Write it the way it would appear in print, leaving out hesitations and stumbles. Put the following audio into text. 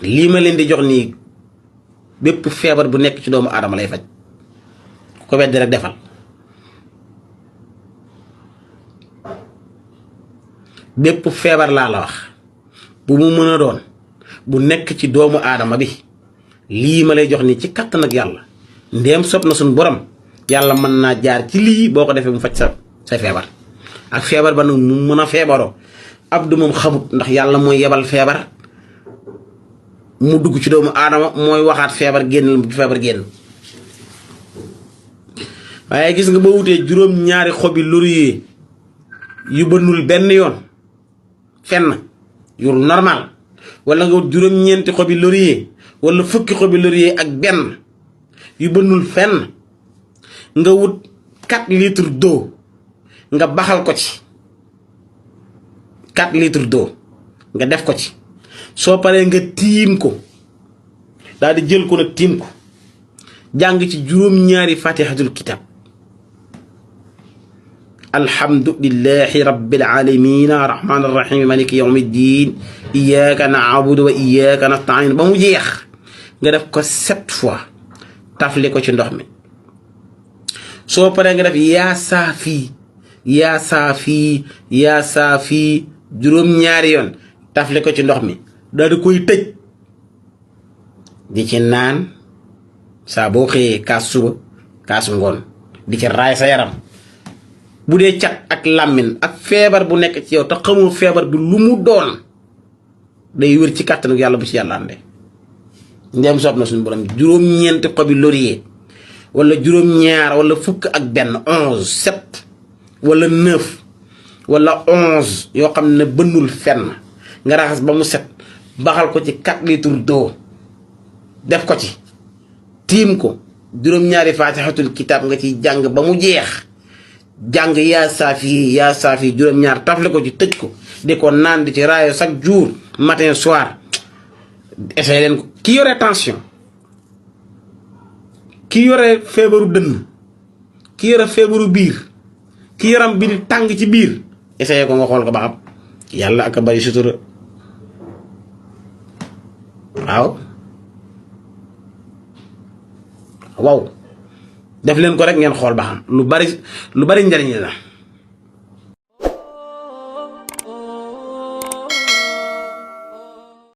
lii ma leen di jox nii bépp feebar bu nekk ci doomu aadama lay faj ko weddi rek defal. bépp feebar laa la wax bu mu mën a doon bu nekk ci doomu aadama bi lii ma lay jox nii ci kattan ak yàlla ndéem sob na suñ borom yàlla mën naa jaar ci lii boo ko defee mu faj sa feebar. ak feebar ba nag mu mën a feebaroo Abdou moom xamut ndax yàlla mooy yebal feebar mu dugg ci doomu aadama mooy waxaat feebar génn feebar génn. waaye gis nga boo wutee juróom-ñaari xobi laurier yu bënnul benn yoon fenn yu normal wala nga wut juróom-ñeenti xobi laurier wala fukki xobi laurier ak benn yu bënnul fenn nga wut 4 litres d'eau nga baxal ko ci 4 litres d'eau nga def ko ci soo paree nga tiim ko daal di jël ko nag tiim ko jàng ci juróom-ñaari fatihatul kitab alhamdulillahi rabbil alamin arrahman arrahim maliki yawmiddin iyyaka na'budu wa iyyaka nasta'in ba mu jeex nga def ko 7 fois tafli ko ci ndox mi soo paree nga def yaa saafi yaa saafi yaa saafi juróom-ñaari yoon tafli ko ci ndox mi daal di koy tëj di ci naan saa boo xëyee kaas suba kaas ngoon di ci raay sa yaram bu dee cat ak làmmin ak feebar bu nekk ci yow te xamoo feebar bi lu mu doon day wér ci kàttanu yàlla bu ci yàlla àndee ndem soob na suñu borom juróom-ñeenti xobi laurier wala juróom-ñaar wala fukk ak benn 11 7 wala 9 wala 11 yoo xam ne bënnul fenn nga raxas ba mu set baxal ko ci 4 litres d'eau def ko ci tiim ko juróom-ñaari faatihatul kitaab nga ciy jàng ba mu jeex jàng yaa saafi juróom-ñaar tafle ko ci tëj ko di ko naan di ci raayo chaque jour matin soir essayé leen ko. ki yore tension ki yore feebaru dënn ki yore feebaru biir ki yaram bi di tàng ci biir essayé ko nga xool ko ba xam yàlla ak a bari sutura waaw def leen ko rek ngeen xool ba xam lu bari njariñ la.